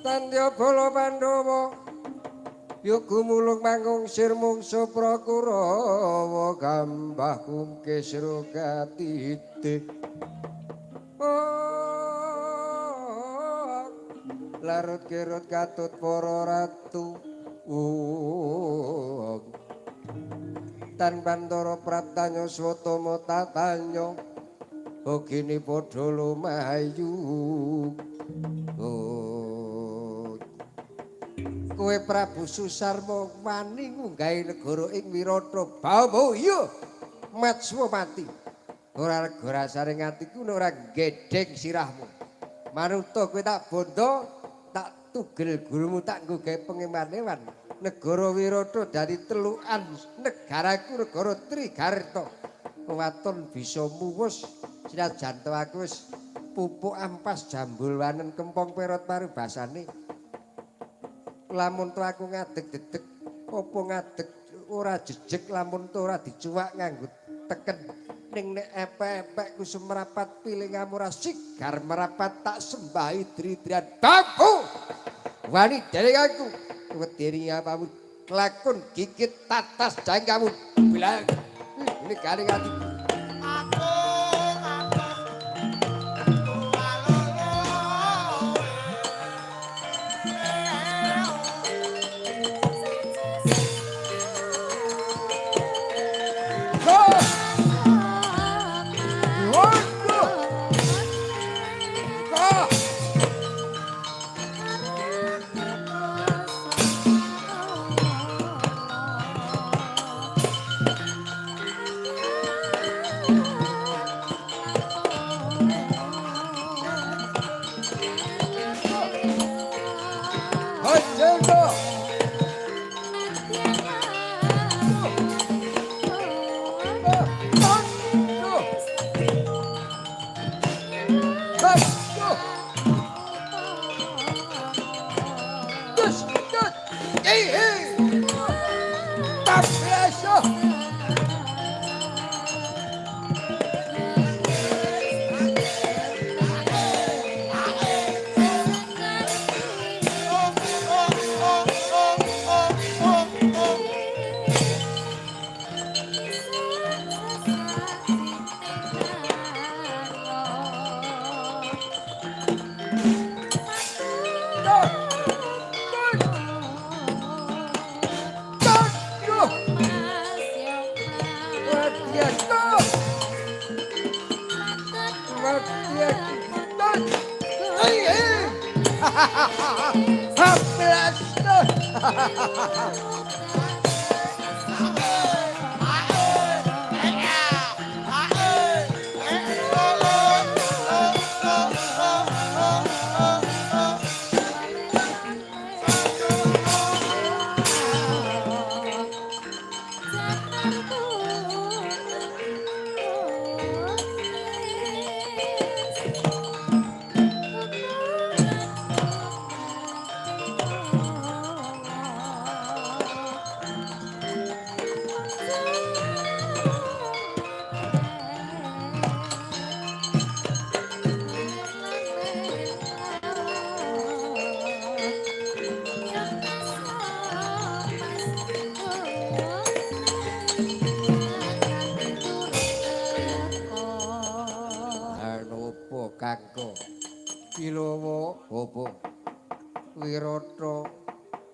Tandya bala Pandhawa yuk gumulung manggung sir mungsu Prakurawa gambah kungkis rogatitik. Larut kirut katut para ratu. Tan Bantara praptanya swatama tatanya bogini padha lumayu. Kowe Prabu Susarma wani ngunggahi negara ing Wirata. Bawa iya Matswapati. Ora rega rasane atiku ora gedheng sirahmu. Manuta kowe tak bondo, tak tugel gurumu tak nggo gawe pengeman-eman. Negara Wirata dari telukan negaraku negara Trigarta. Waton bisa muwus senajan to aku wis pupuk ampas jambul wanen kempong perot paribasane. Lamun to aku ngadeg dedeg apa ngadeg ora jejeg lamun to ora dicuwak nganggo teken ning nek epek-epekku semrapat pilingamu ora sigar merapat tak sembahi dridrian babu wani dening aku wedeni apamu kelakon gigit tatas jangkamu bilang ini garing atiku.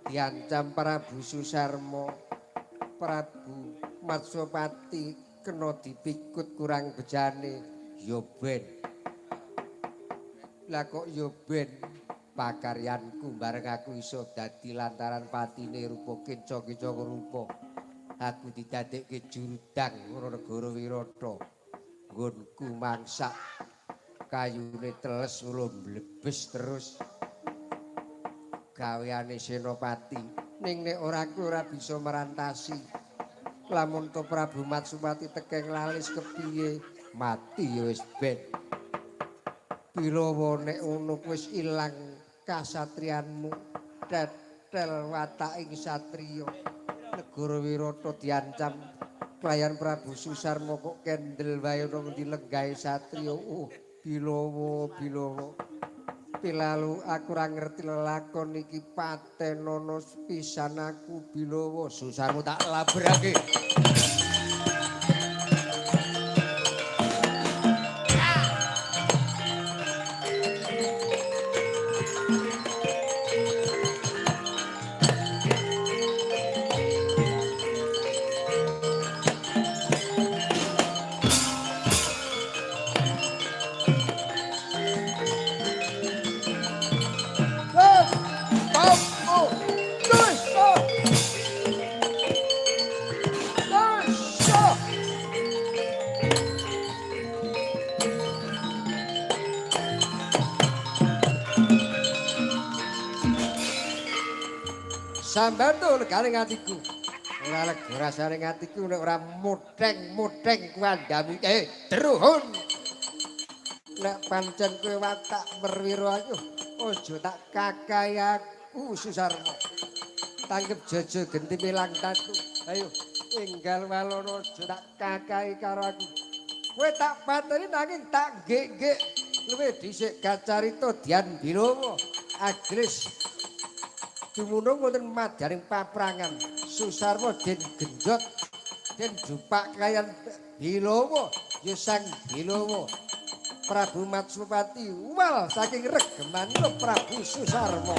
Diancam Prabu Susarma, Prabu Matswapati kena dipikut kurang bejane ya ben. Lah kok ya ben pakaryanku bareng aku iso dadi lantaran patine rupa kenca-kenca rupa. Aku didadekke jurudang ngono negara Wirata. Nggonku mangsak kayune teles mula mlebes terus. Gaweane Senopati. Ning nek ora aku ora bisa merantasi. Lamun to Prabu Matsupati tekeng lalis kepiye? Mati ya wis ben. Bilawa nek ngono wis ilang kasatriyanmu. Tetel wataking satriya. Negara Wirata diancam kelayan Prabu Susarma kok kendel wae ana ngendi lenggahe satriya. Bilawa, bilawa. Pilalu aku ora ngerti lelakon iki patenono pisan aku Bilawa. Susarmu tak labrake. Sampeyan to legane atiku. Ora lega rasane atiku nek ora mudeng-mudeng kuandami. Druhun. Nek pancen kowe watak perwira aku, aja tak kakahi aku Susarma. Tanggep jojo genti pilang tatu. Ayo enggal walono aja tak kakahi karo aku. Kowe tak pateni nanging tak nggek-nggek luwih dhisik kacarita Dian Bilawa. Agris dumunung wonten madyaning paprangan. Susarma den genjot den jupak kaliyan Bilawa, ya Sang Bilawa. Prabu Matsupati wal saking regeman Prabu Susarma.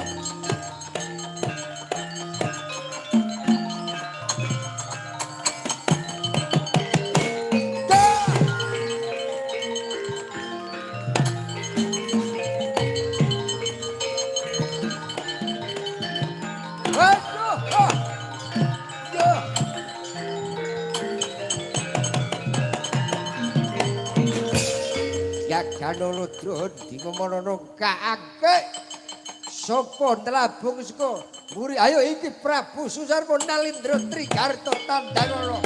Ganuludra dimomono kaangke sapa nlabung saka mburi. Ayo iki Prabu Susarma Nalindra Trigarta tandangana.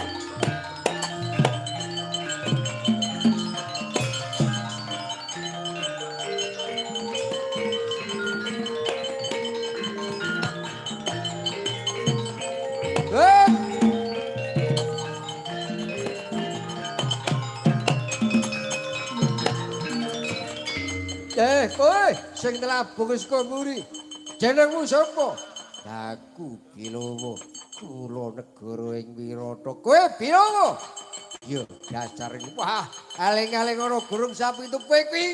Kowe sing nlabung saka mburi, jenengmu sapa? Aku Bilawa, kula negara ing Wirata. Kowe Bilawa? Ya dasar wah, aling-aling ana gurung sapi itu kowe kuwi.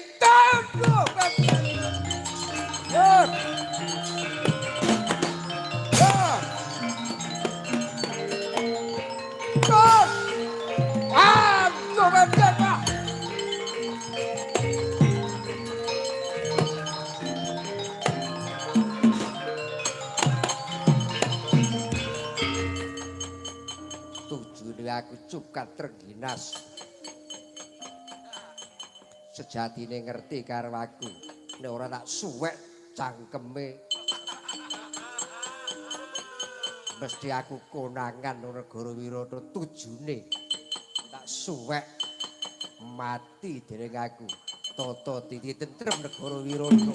Aku cukat trengginas. Sejatine ngerti karo aku. Nek ora tak suwek cangkeme. Mesti aku konangan nang negara Wirata tujune. Tak suwek mati dereng aku. Tata titi tentrem negara Wirata.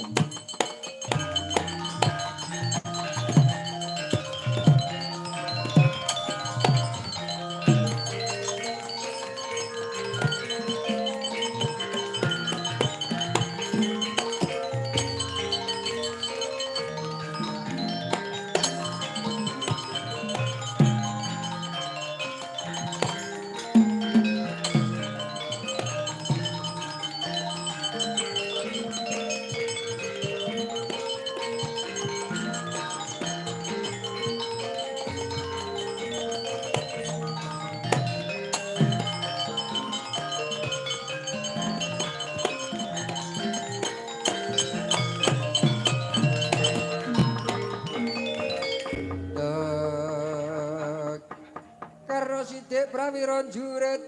Prawira njurit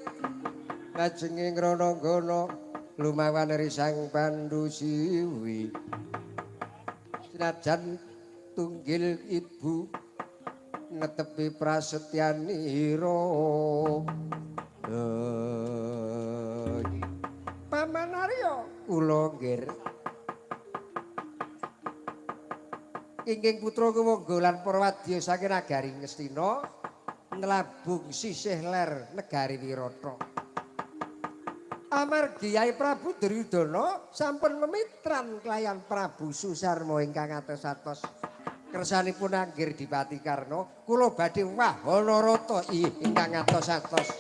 lajenge ngrana-nggana lumawan ri Sang Pandu Siwi. Senajan Tunggil ibu netepi prasetyanira. Paman Arya kula nggir. Ingking putra kewangga lan para wadya saking nagari Ngastina nlabung sisih ler negari Wirata. Amargi Yai Prabu Duryudana sampun memitran kelayan Prabu Susarma ingkang atos-atos. Kersanipun anggir Dipati Karna kula badhe wahana rata ingkang atos-atos.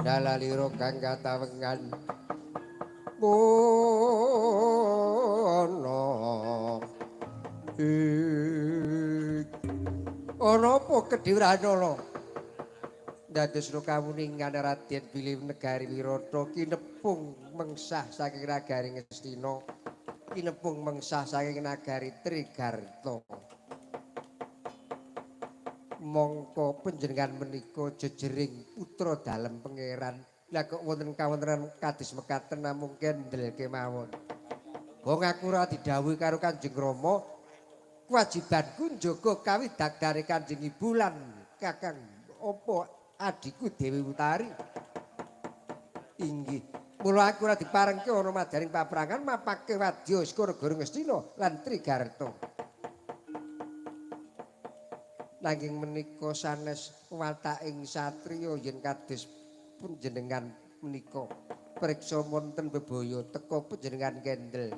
Dalalira kang katawengan ana ana apa Kedhi Wranala dados kawuningan Raden bilih negari Wirata kinepung mengsah saking nagari Ngastina kinepung mengsah saking nagari Trigarta. Mongko panjenengan menika jejering putra dalem pangeran. Lah kok wonten kawontenan kados mekaten namung kendel kemawon. Wong aku ora didhawuhi karo Kanjeng Rama, kewajibanku njaga kawidagdane Kanjeng Ibu lan Kakang apa adhiku Dewi Utari. Inggih. Mula aku ora diparengke ana madaring paprangan mapake wadya saka negara Ngastina lan Trigarta. Nanging menika sanes wataking satriya yen kados panjenengan menika priksa wonten bebaya teka panjenengan kendel.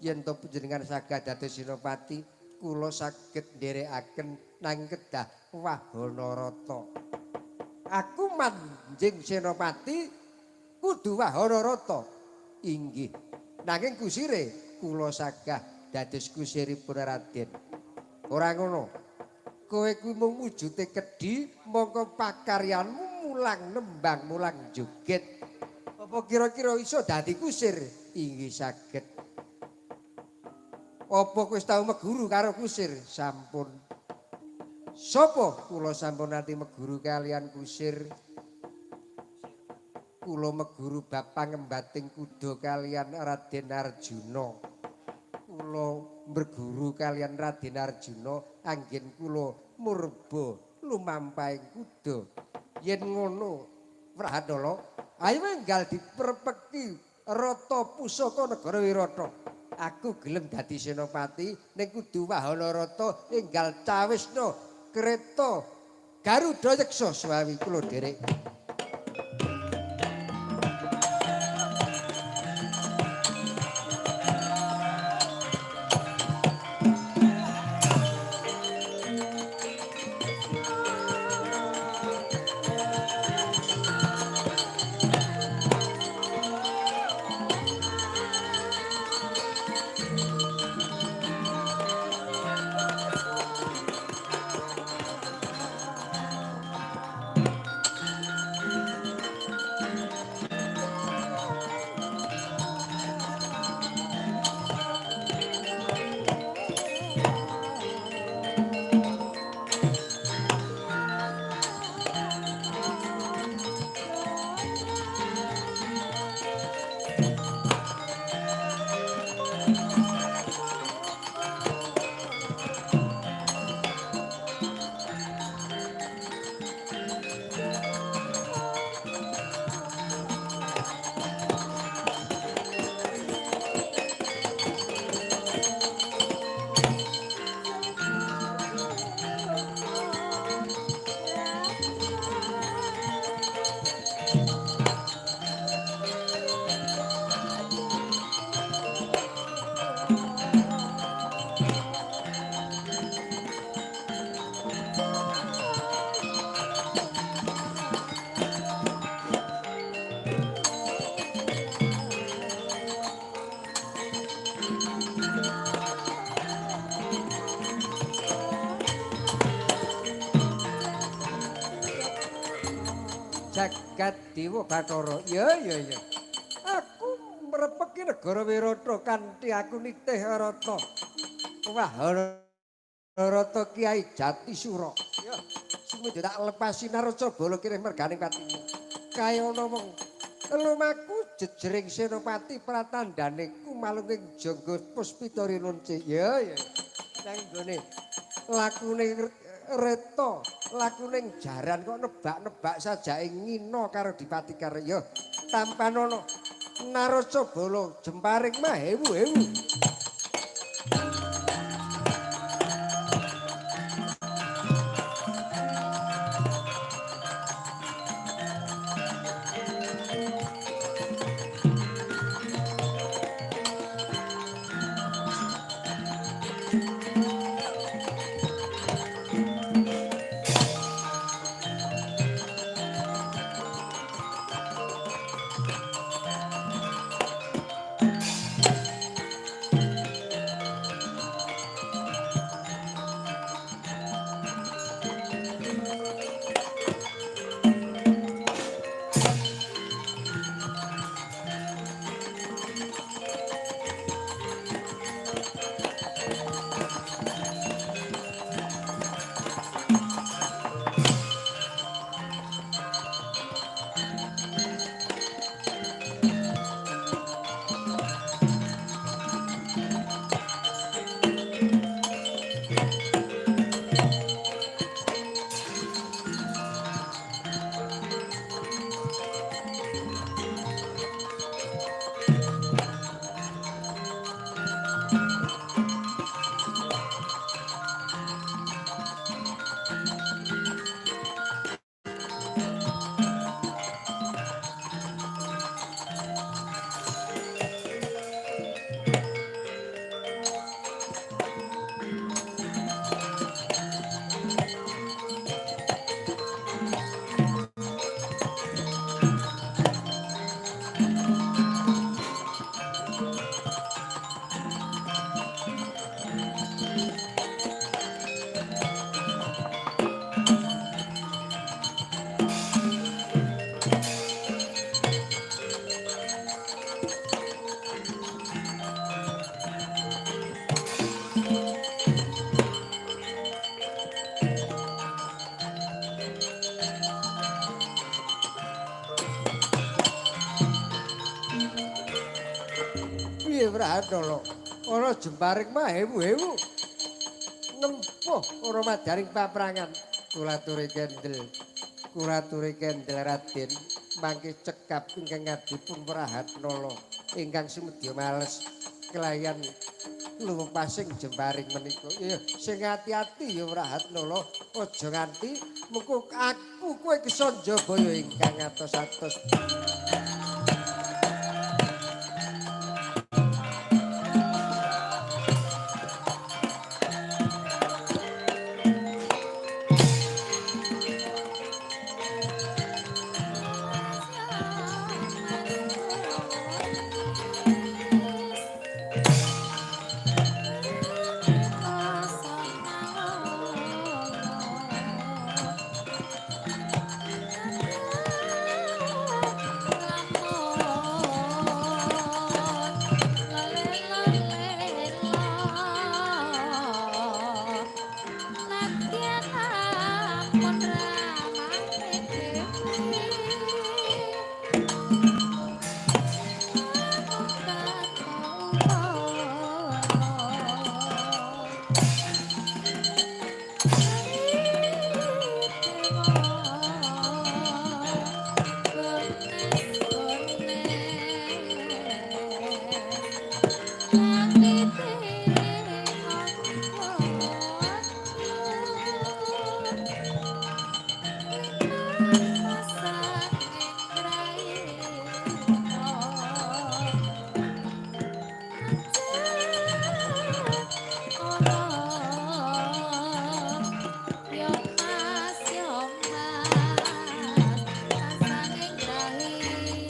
Yen to panjenengan saged dados senopati kula saged nderekaken nanging kedah wahana rata. Aku manjing senopati kudu wahana rata. Inggih. Nanging kusire kula sagah dados kusiripun Raden. Ora ngono. Kowe kuwi mung wujude kedhi, mongko pakaryanmu mulang nembang, mulang joget. Apa kira-kira iso dadi kusir? Inggih saged. Apa kowe wis tau meguru karo kusir? Sampun. Sapa? Kula sampun nate meguru kalian kusir. Kula meguru bab pangembating kuda kalian Raden Arjuna. Kula berguru kalian Raden Arjuna anggen kula murba lumampahing kuda. Yen ngono Wrahanala, ayo enggal diperpeki rata pusaka negara Wirata. Aku gelem dadi senopati ning kudu wahana rata enggal cawisna kereta Garuda Yeksa suwawi kula derek. Jagat Dewa Bathara. Ya ya ya. Aku mrepeki negara Wirata kanthi aku nitih rata. Wahana rata Kiai Jatisura. Ya, sumedya tak lepasi Naracabala kirih merganing patimu. Kaya ana wong lumaku jejering senopati pratandhane kumalunging jangga Puspita Rinunci. Ya ya. Nang nggone lakune reta, lakuning jaran kok nebak-nebak sajake ngina karo Dipati Karya. Tampanana Naracabala jemparing mahewu-hewu. Piye Wrahanala? Ana jemparing mahewu-hewu. Nempuh ora madaring paprangan. Kulature kendel. Kulature kendel Raden mangke cekap ingkang ngadipun Wrahanala ingkang sumedya males kelayan luwepasing jemparing menika. Iya, sing ati-ati ya Wrahanala, aja nganti mengko aku kowe kesanjabaya ingkang atos-atos.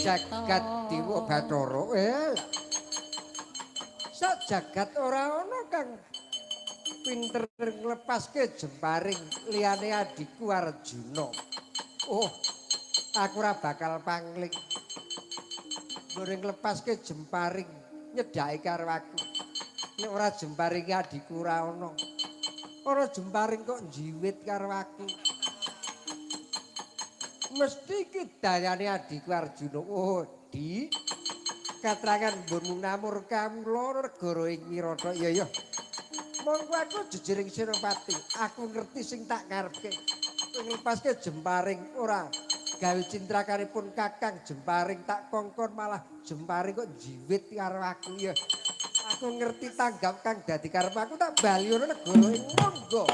Jagat Dewa Bathara. Sak jagat ora ana kang pinter nglepaske jemparing liyane adhiku Arjuna. Oh, Aku ora bakal pangling. Nggone nglepaske jemparing nyedhaki karo aku. Nek ora jemparinge adhiku ora ana. Ora jemparing kok njiwit karo aku. Mesti iki dayane adhiku Arjuna. Oh, Di. Katrangan mbonmu namur kawula negara ing Wirata. Iya iya. Monggo aku jejering Senopati. Aku ngerti sing tak karepke. Nglepaske jemparing ora gawe cintrakanipun Kakang jemparing tak kongkon malah jemparing kok njiwit karo aku ya. Aku ngerti tanggap kang dadi karep aku tak bali ana negara ing monggo.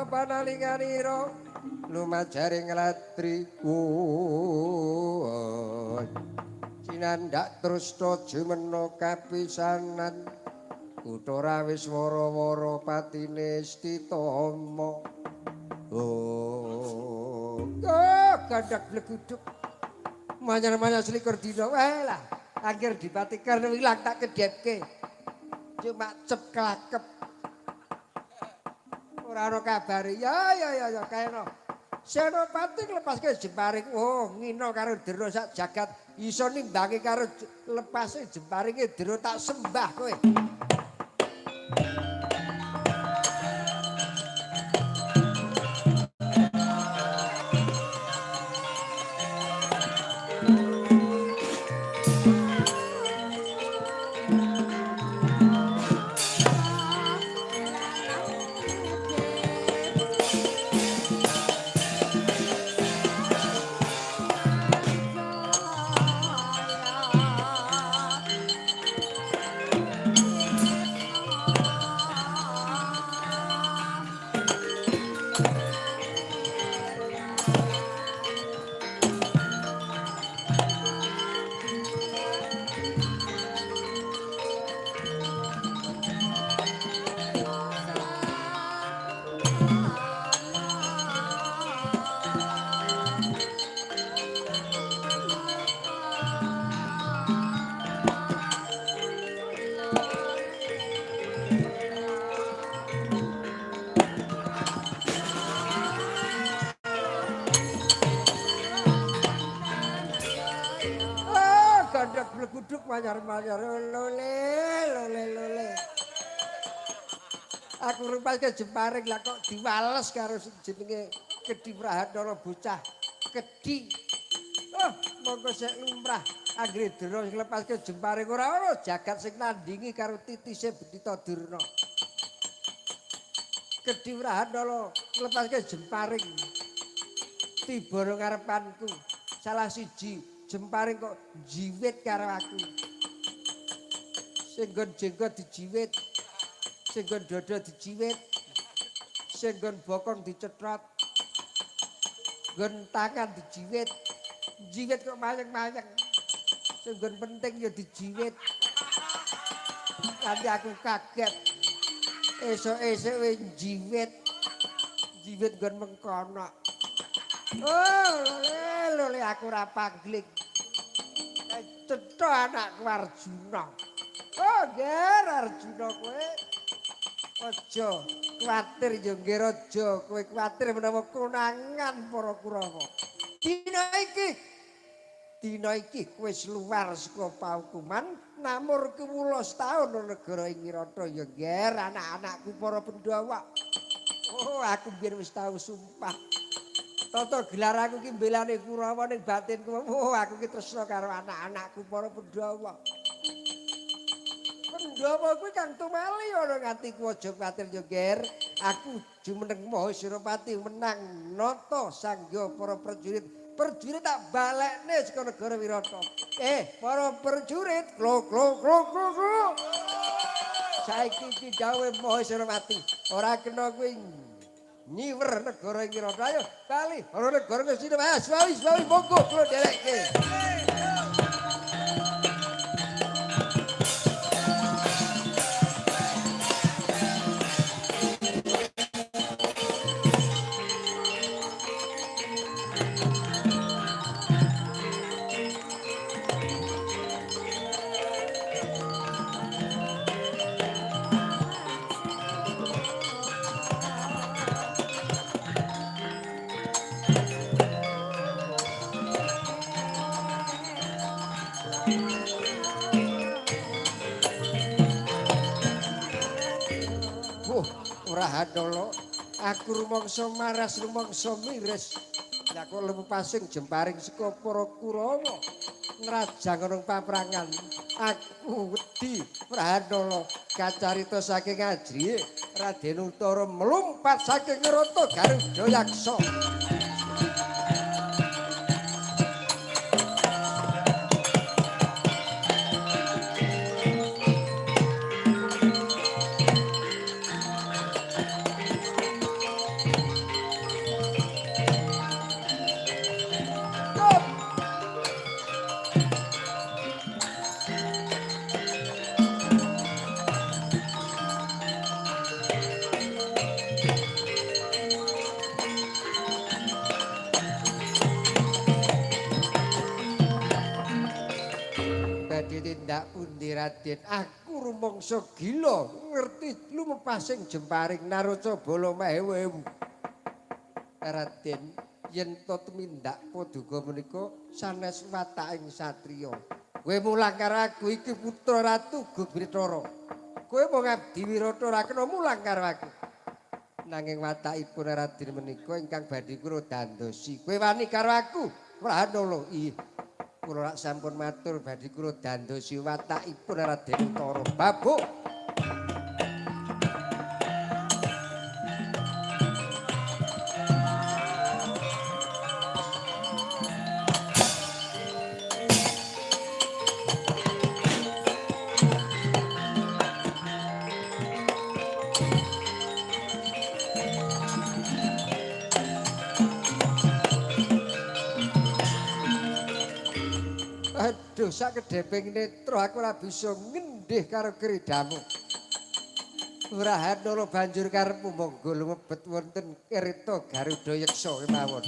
Panalinganira lumajaring latri cinandak trusta jumena kapisanan kutha wis wara-wara patine stitama. Oh, gandhak bleguduk manyar-manyar selikur dina wae lah akhir dipati karena ilang tak kedhepke cuma cep klakep ora ana kabare. Ya ya ya ya kaeno. Senopati nglepaske jemparing. Oh, ngina karo Drona sak jagat iso nimbangi karo lepase jemparinge Drona tak sembah kowe. Manyar-manyar lole lole lole. Aku rupaske jemparing lah kok diwales karo jenenge Kedhi Prahanara bocah Kedhi. Oh, monggo sik lumrah anggere Drona sing lepaske jemparing ora ana jagat sing nandingi karo titise Betita Durna. Kedhi Prahanara lepaske jemparing tiba nang ngarepanku. Salah siji jemparing kok jiwit karo aku. Sing nggon jenggot dijiwit, sing nggon dada dijiwit, sing nggon bokong dicetrot, nggon tangan dijiwit, jiwit kok mayeng-mayeng. Sing nggon penting ya dijiwit. Nanti aku kaget. Esuk-esuk wis jiwit. Jiwit nggon mengkono. Oh, lole, lole aku ora pangling. Cetha anakku Arjuna. Oh, Nger Arjuna kowe. Aja kuwatir ya Nger aja kowe kuwatir menawa konangan para Kurawa. Dina iki kowe luar saka paukuman namur kewula setaun negara ing Wirata ya Nger anak-anakku para Pandhawa. Oh, aku biyen wis tau sumpah. Tata gelar aku ki mbelane Kurawa ning batinku. Oh, aku ki tresna karo anak-anakku para Pandhawa. Pandhawa kuwi kang tumali ana atiku aja kuwatir yo, Ger. Aku jumeneng Maha Senopati menang nata sangya para prajurit. Prajurit tak balekne saka negara Wirata. Para prajurit, klo klo klo klo klo. Saiki iki dawuhe Maha Senopati, ora kena kuwi Nyiwer negara ing Wirata. Ayo bali ana negara Ngastina. Ah, swawi swawi monggo kula dherekke. Prahanala, aku rumangsa maras rumangsa miris. Lah kok lemupasing jemparing saka para Kurawa ngrajang ana paprangan. Aku wedi Prahanala kacarita saking ajrihe Raden Uttara mlumpat saking Rata Garuda Yaksa. Raden, aku rumangsa gila ngerti lumepasing jemparing Narca bala mewu-ewu. Raden, yen to tumindak paduka menika sanes wataking satriya. Kowe mulang karo aku iki putra Ratu Gubritara. Kowe mung abdi Wirata ora kena mulang karo aku. Nanging watakipun Raden menika ingkang badhe kula dandosi. Kowe wani karo aku, Prahanala. Ih. Kula rak sampun matur badhe kula dandosi watakipun Raden Uttara. Babuk. Aduh, sak kedheping netra aku ora bisa ngendih karo kredamu. Prahanala banjur karepmu monggo lumebet wonten kereta Garuda Yeksa kemawon.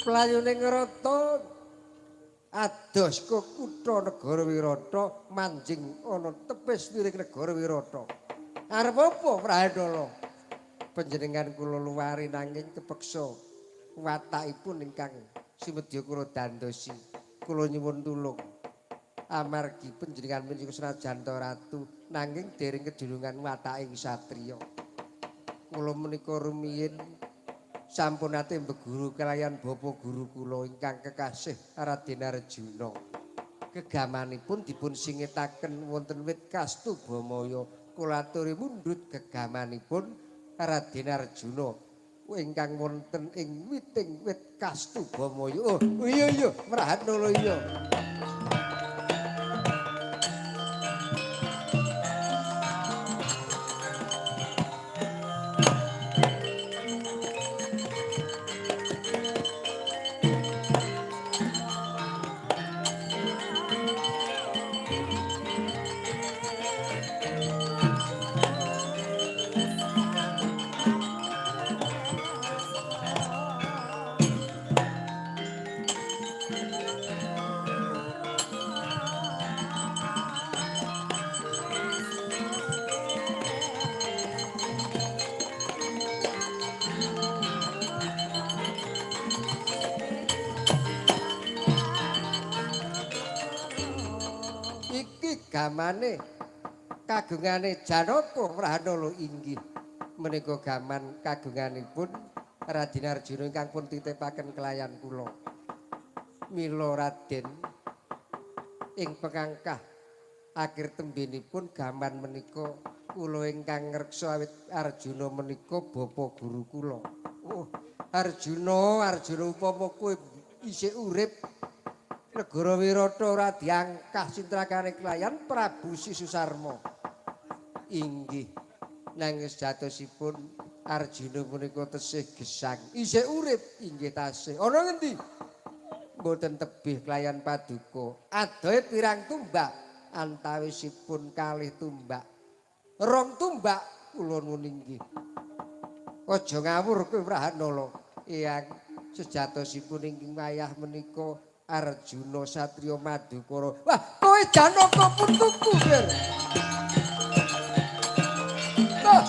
Playune ngrata ados ke kutha negara Wirata manjing ana tepis wiring negara Wirata. Arep apa Prahanala? Panjenengan kula luwari nanging kepeksa watakipun ingkang sumedya kula dandosi. Kula nyuwun tulung. Amargi panjenengan menika senajan ta ratu nanging dereng kejulungan wataking satriya. Kula menika rumiyin sampun nate mbeguru kalayan bapa guru kula ingkang kekasih Raden Arjuna. Gegamanipun dipun singetaken wonten wit Kastubamaya. Kula aturi mundhut gegamanipun Raden Arjuna ingkang wonten ing witing wit Kastubamaya. Oh iya iya, Prahanala iya. gamane kagungane Janaka Wrahanala inggih menika gaman kagunganipun Raden Arjuna ingkang pun titipaken kelayan kula. Mila Raden ing pengangkah akhir tembenipun gaman menika kula ingkang ngreksa awit Arjuna menika bapa guru kula. Oh, Arjuna, Arjuna upama kowe isih urip negara Wirata ora diangkah sintrakane kelayan Prabu Sisusarma. Inggih. Nanging sejatosipun Arjuna menika tesih gesang. Isih urip inggih tasih. Ana ngendi? Mboten tebih kelayan paduka. Adohe pirang tumbak antawisipun kalih tumbak. Rong tumbak kula nuwun inggih. Aja ngawur kowe Wrahanala. Eyang sejatosipun ingkang wayah menika Arjuna Satriya Madukara. Wah, kowe Janaka putuku, Bir. Tuh.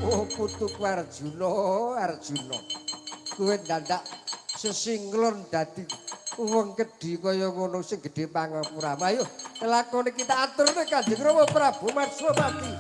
Oh, putuku Arjuna, Arjuna. Kowe ndandak sesinglon dadi wong gedhi kaya ngono sing gedhe pangapura. Ayo, lakone kita aturne Kanjeng Rama Prabu Matswapati.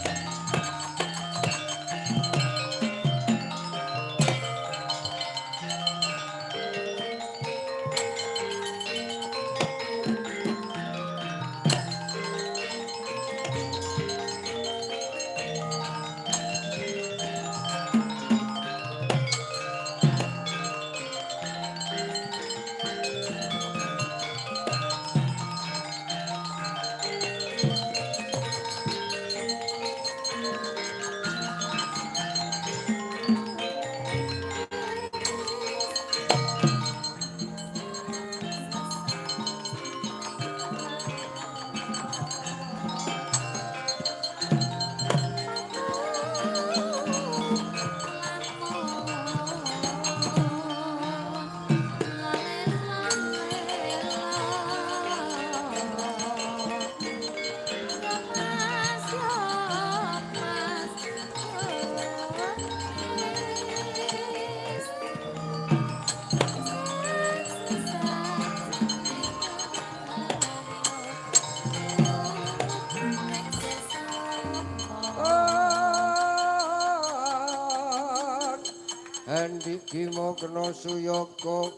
Bima kena suyaka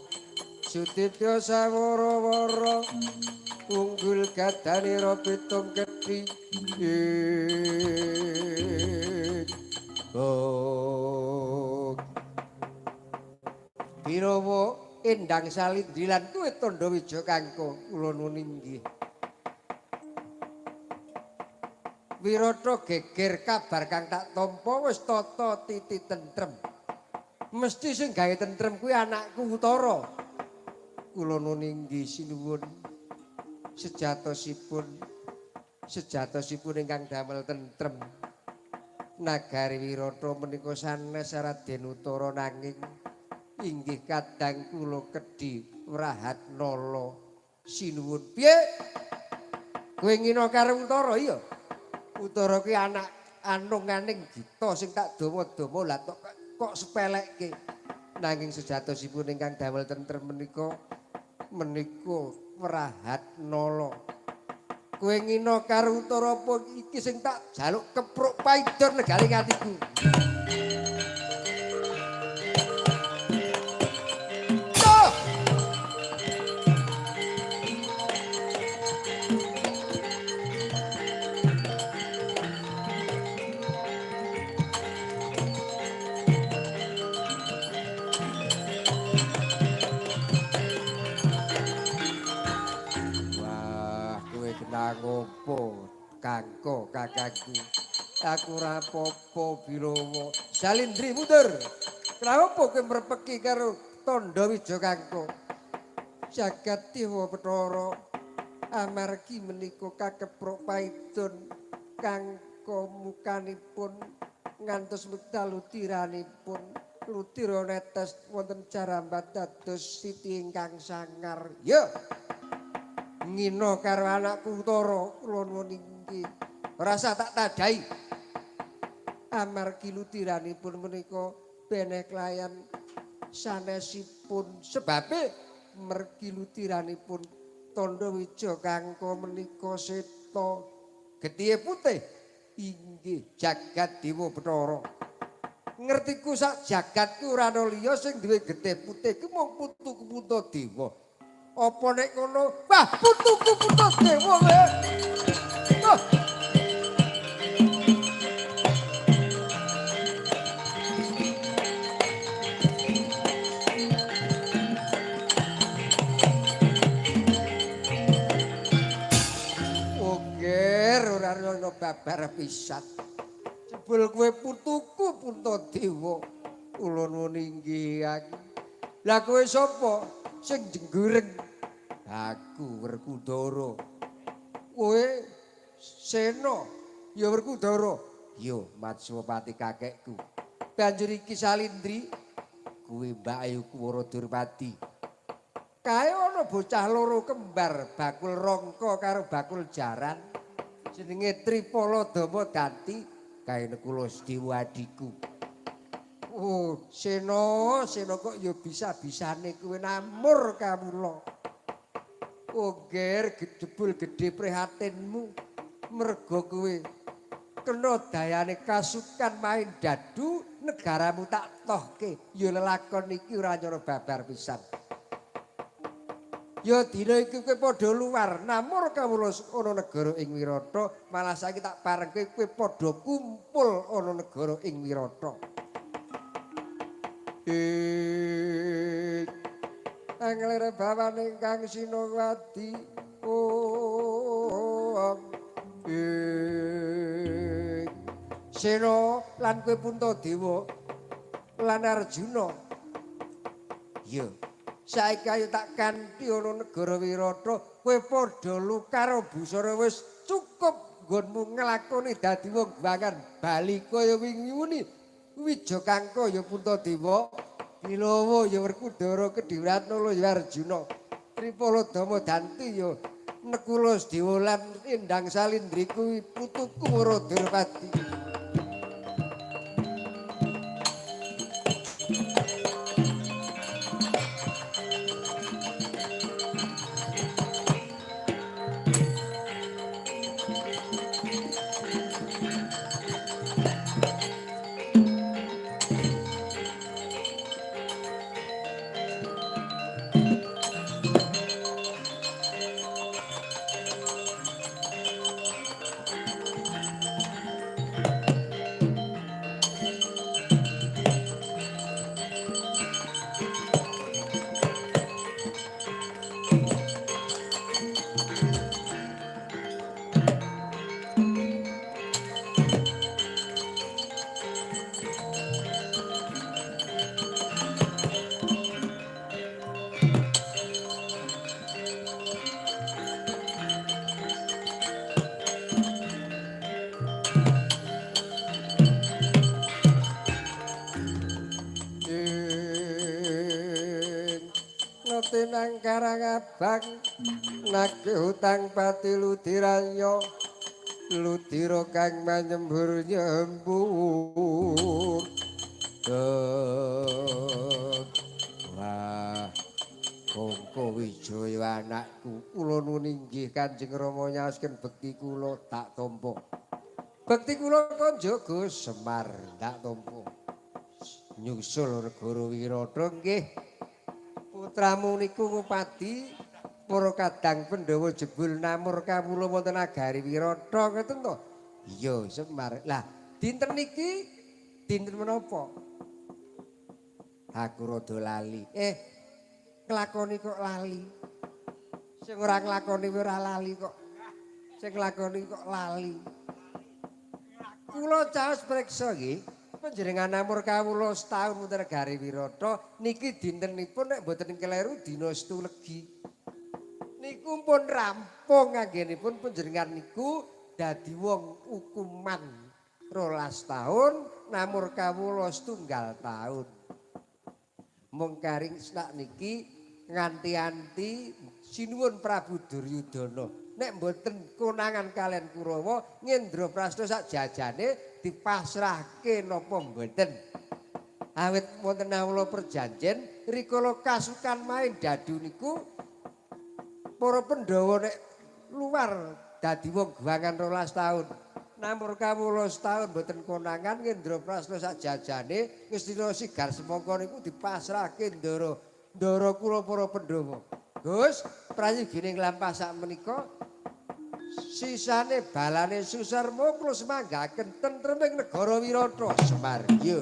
sutitya sawara-wara unggul gadanira pitung gedhi. Birawa endang salindri lan kuwe tandha wija kangko kula nuwun inggih. Wirata geger kabar kang tak tampa wis tata titi tentrem. Mesti sing gawe tentrem kuwi anakku Utara. Kula nuwun inggih sinuwun. Sejatosipun ingkang damel tentrem nagari Wirata menika sanes Raden Utara nanging inggih kadang kula kedhi Wrahatnala. Sinuwun. Piye? Kowe ngina karo Utara iya? Utara kuwi anak anunganing Gita sing tak dawa-dawa lah kok sepelekke. Nanging sejatosipun ingkang damel tentrem menika Wrahatnala. Kowe ngina karo Utara apa iki sing tak jaluk kepruk paidon negaling atiku. Ngopo kangko kakangku aku ora apa-apa Birawa Salindri mundur. Kenapa kowe mrepeki karo tandha wija kangko? Jagat dewa Bathara amargi menika kakepruk paidon kangko mukanipun ngantos wekdal lutiranipun lutira netes wonten jarambat dados siti ingkang sangar. Ya ngina karo anakku Utara kula nuwun inggih. Ora usah tak tadhahi. Amargi lutiranipun menika beneh kelayan sanesipun sebabe mergi lutiranipun tandha wija kangka menika seta getihe putih inggih jagat dewa Bathara. Ngertiku sak jagat ku ora ana liya sing duwe getih putih ku mung putuku Puntadewa. Apa nek ngono? Wah, putuku Puntadewa kowe. Oh. Oger ora ana babar pisan. Jebul kowe putuku Puntadewa. Kula nuwun inggih aku. Lah kowe sapa sing jenggureng? Aku Werkudara. Kowe Sena ya Werkudara. Ya Matswapati kakekku. Banjur iki Salindri kuwi Mbak Ayu Kuwara Durpati. Kae ana bocah loro kembar, bakul rangka karo bakul jaran. Jenenge Tripala Dama Danti, kae Nekula Sedewa adhiku. Oh, Sena, Sena kok ya bisa-bisane kowe namur kawula. Oh, ger jebul gedhe prihatinmu merga kowe kena dayane kasukan main dadu negaramu tak tohke. Ya lelakon iki ora nyara babar pisan. Ya dina iki kowe padha luar namur kawula ana negara ing Wirata, malah saiki tak parengke kowe padha kumpul ana negara ing Wirata. Anglere bawane kang Sinowadi oh Sena lan kowe Puntadewa lan Arjuna. Ya saiki ayo tak kanthi ana negara Wirata, kowe padha lukara busara wis cukup nggonmu nglakoni dadi wong gwangan bali kaya wingi muni. Wija Kangka ya Puntadewa, Bilawa ya Werkudara, Kedhiwratnala ya Arjuna, Tripala Dama Danti ya Nekula Sedewa lan Endang Salindri kuwi putuku Wara Durpati. Nang Karang Abang nagih hutang pati ludiranya ludira kang manyembur nyembur. Wah, Kongko Wijaya anakku, kula nuwun inggih Kanjeng Rama nyaosken bekti kula tak tampa. Bekti kula kon jaga Semar tak tampa. Nyusul negara Wirata nggih. Putramu niku ngupadi para kadang Pandhawa jebul namur kawula wonten nagari Wirata ngoten to? Iya, Semar. Lah, dinten niki dinten menapa? Aku rada lali. Nglakoni kok lali. Sing ora nglakoni ora lali kok. Sing nglakoni kok lali. Kula caos priksa nggih. Panjenengan namur kawula setahun wonten negari Wirata niki dintenipun nek mboten keleru dina Setu Legi. Niku pun rampung anggenipun panjenengan niku dadi wong hukuman 12 tahun namur kawula setunggal taun. Mung karing sak niki nganti-anti sinuwun Prabu Duryudana. Nek mboten konangan kalian Kurawa Ngendraprasta sak jajane dipasrahke napa mboten. Awit wonten awula perjanjen rikala kasukan main dadu niku para Pandhawa nek luar dadi wong guwangan 12 taun. Namur kawula setahun mboten konangan Ngendraprasta sak jajane Ngastina sigar semangka niku dipasrahke ndara ndara kula para Pandhawa. Gus, prayogine nglampah sak menika sisane balane Susarma kula semanggaken tentreming negara Wirata. Semar. Iya.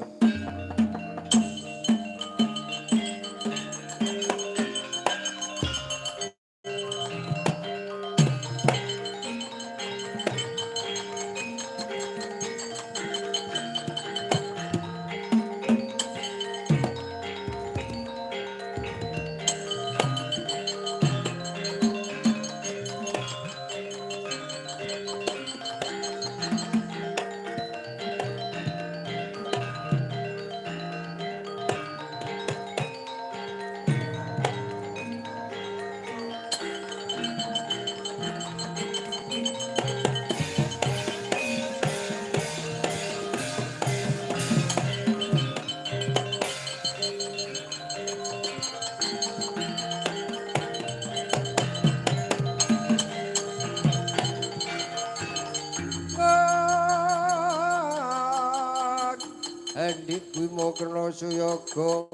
Kena suyoga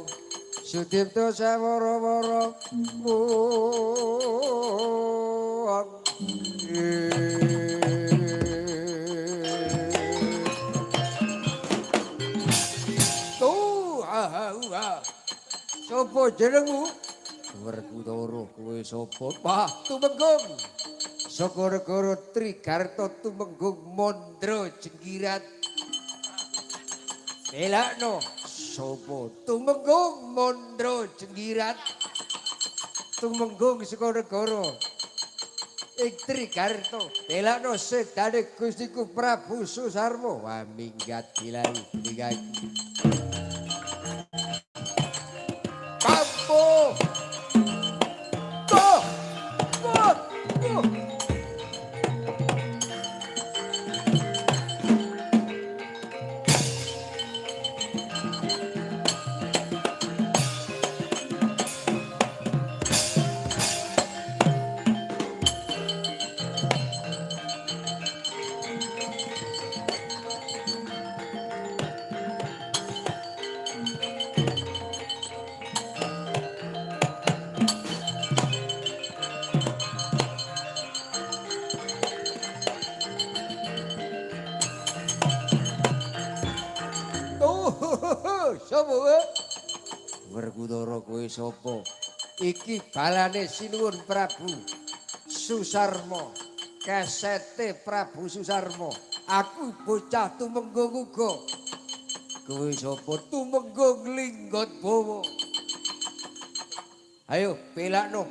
sudipta sawara-wara wong. Tuh, sapa jenengmu? Werkudara. Kowe sapa? Pak Tumenggung. Saka negara Trigarta Tumenggung Mandra Jenggirat. Elakno sapa? Tumenggung Mandra Jenggirat. Tumenggung saka negara ing Trigarta. Elakno sedane Gustiku Prabu Susarma. Wah minggat dilai minggat. Pampo. Tuh. Tuh. Tuh. Werkudara kowe sapa? Iki balane Sinuwun Prabu Susarma. Kesete Prabu Susarma. Aku bocah Tumenggung uga. Kowe sapa? Tumenggung Linggodbawa. Ayo pelakno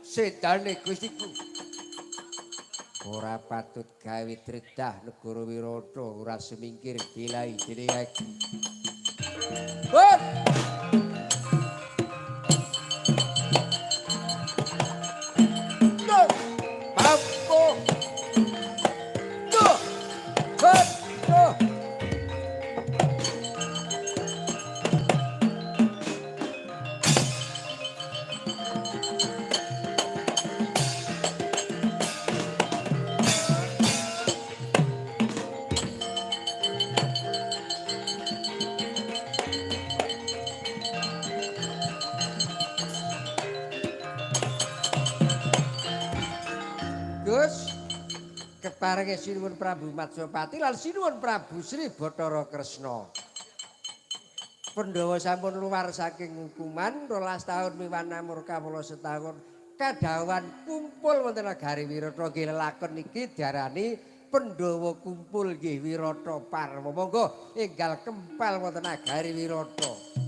sedane Gustiku. Ora patut gawe dredah negara Wirata ora semingkir bilai dene iki. Hop! Keparenge Sinuwun Prabu Matswapati lan Sinuwun Prabu Sri Bathara Kresna. Pandhawa sampun luar saking hukuman 12 tahun miwan namur kawula setahun kadhawan kumpul wonten nagari Wirata. Nggih lelakon niki diarani Pandhawa kumpul nggih Wirata Parwa. Monggo enggal kempal wonten nagari Wirata.